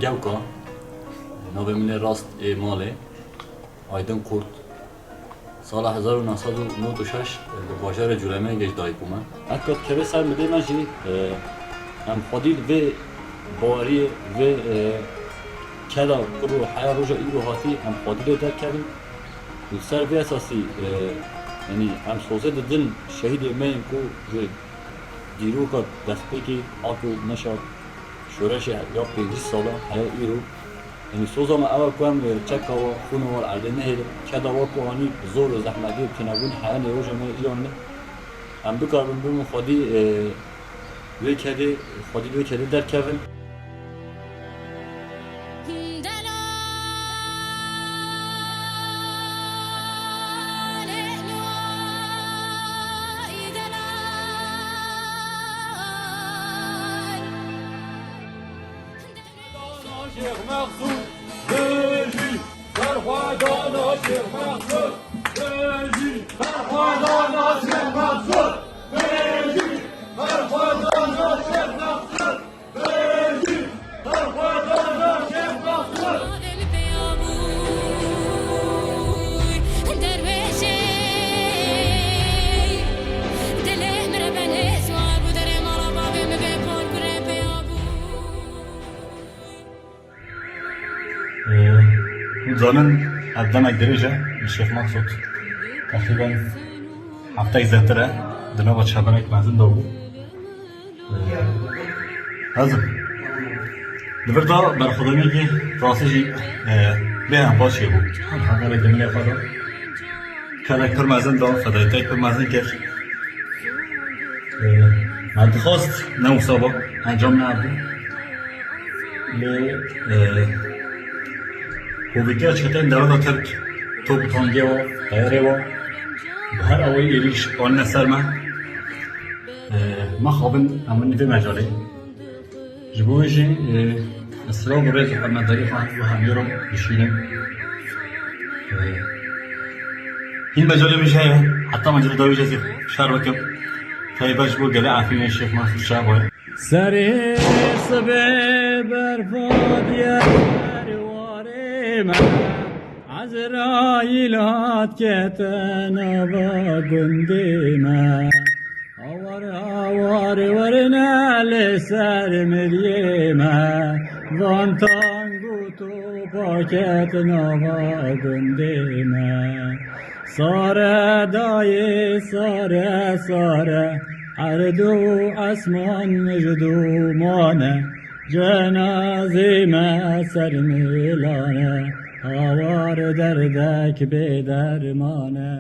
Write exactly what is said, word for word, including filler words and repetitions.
Gewka, navê min ê rast ê malê, Aydin Kurt. Sala hezar û neh sed û nod û şeş li bajarê Cûlemeyê ji dayik bûme. Heta dikeve ser milê me jî, e, em xwedî li vê baweriyê, vê, e, keda ku heya roja îro hatî, em xwedî lê derkevin. Li ser vê esasî, e, yanî em sozê didin şehîdê me yên ku ji dîroka destpêkê hat û meşa şoreşê ya pêncî sala heya îro. Yanî soza me ew e ku em, e, çeka we, xûna we li erdê nehêlin. Keda we ku anî bi zor û zehmetê tune bûn, heya nêroja me îro ne. Em bikaribin bibin xwedî, e, wê kedê, xwedî wê kedê derkevin. Şêx Mexsûd, bijî! Berxwedana Şêx Mexsûd, bijî! Berxwedana Şêx Mexsûd, bijî! Berxwedana Şêx Mexsûd, bijî! Berxwedana Şêx Mexsûd! Ee, Hûn zanin, ev demek dirêj e li Şêx Mexsûd. Teqrîben hefteyek zêdetir e di nava çebenek mezin de bû. Ee, ez li vir de berxwedaniyekî rastî jî, e, bêhempa çêbû. Her hevalek di milê xwe de karek pir mezin da, fedayîtiyek pir mezin kir. Ee, me dixwest ne wisa ba, encam nehabû. Lê, e, kovîtiya çeteyên dewleta Tirk, top û tangê wa, teyarê wa, bi her awayî êrîş anîne ser me. E, me xwebin em win vê mecalê. Ji bo wê jî, e, ez silav û rêz û hurmetdarî xwe bo hemî re dişînim. E, hîn mecalê min jî heye, heta mecalê dawî jî ez ê şer bikim. Taybet ji bo gelê Efrînê Şêx Mexsûd Şaboyê. Serê sibê berfa diyar warê me, Ezraîl hat kete nava gundê me. Hawar hawar werine li ser miriyê me, van tang û topa ket nava gundê me. Sare dayê sare sare, erd û esman ji dû mane, cenazê me ser mêlane, hawar derdek bê dermane.